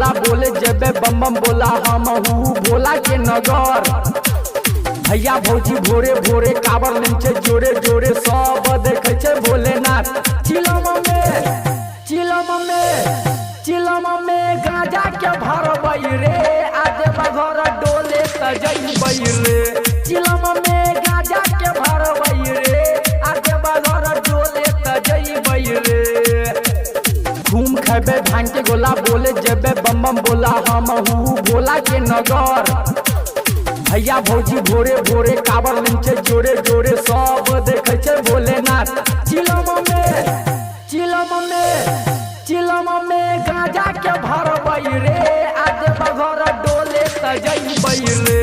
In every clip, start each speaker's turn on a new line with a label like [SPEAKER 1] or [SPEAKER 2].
[SPEAKER 1] गोला बोले जेबे बम बम बोला हमहू भोला के नगर। भैया भौजी भोरे भोरे काबर लेन छै जोरे जोरे सब देखे छै भोलेनाथ। चिलम में चिलम में चिलम में गांजा के भरबै रे आ देव घर डोले त जइबै रे। चिलम में गांजा के भरबै रे आ देव घर डोले त जइबै रे। घूम खेबे भांग के गोला बोले जेबे बम बम बोला हमहू भोला के नगर। भैया भौजी भोरे भोरे काबर लेन छै जोरे जोरे सब देखे छै भोलेनाथ। चिलम में चिलम में चिलम में गांजा के भरबै रे आ देव घर डोले त जइबै रे।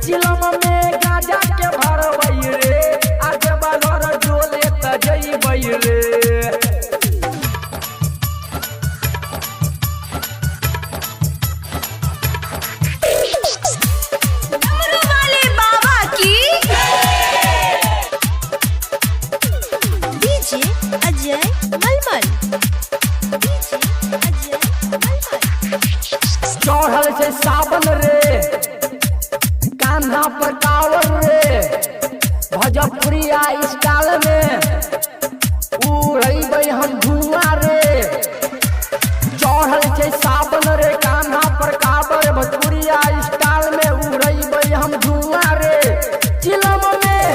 [SPEAKER 1] चिलम में गांजा के भरबै रे आ देव घर डोले त जइबै रे।
[SPEAKER 2] डमरू वाले बाबा की। डीजे अजय मलमल, डीजे अजय मलमल।
[SPEAKER 1] चढ़ल छै सावन रे कान्हा पर कावर रे भजपुरिया स्टाइल में उड़ैबै हम धुआं रे। चढ़ल छै सावन रे कान्हा पर कावर भोजपुरिया स्टाइल में उड़ैबै हम धुआं रे। चिलम में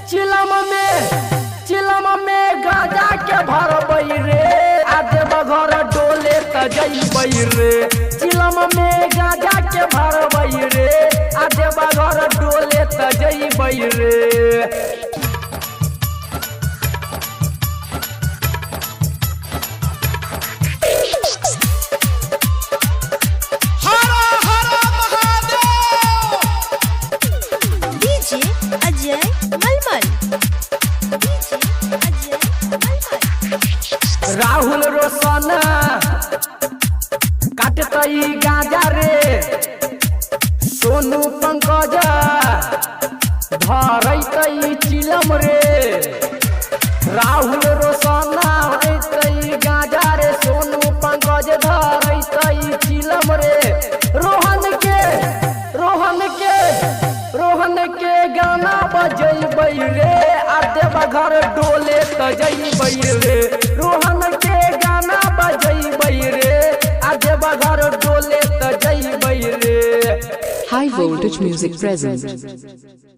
[SPEAKER 1] चिलम में चिलम में गांजा के भरबै रे आ देव घर डोले त जइबै रे। चिलम में गांजा के भरबै रे आ देव घर डोले त जइबै रे।
[SPEAKER 3] हर हर महादेव।
[SPEAKER 2] डीजे अजय मलमल, डीजे अजय मलमल।
[SPEAKER 1] राहुल रोशन काटतई गांजा रे सोनू पंकज धरैतई चिलम रे। राहुल रोशन धरैतई गांजा रे सोनू पंकज धरैतई चिलम रे। रोहन के रोहन के रोहन के गाना बजैबै रे आ देव घर डोले त जइबै रे। रोहन के गाना बजैबै रे आ देव घर डोले त जइबै रे।
[SPEAKER 4] High Voltage Music present.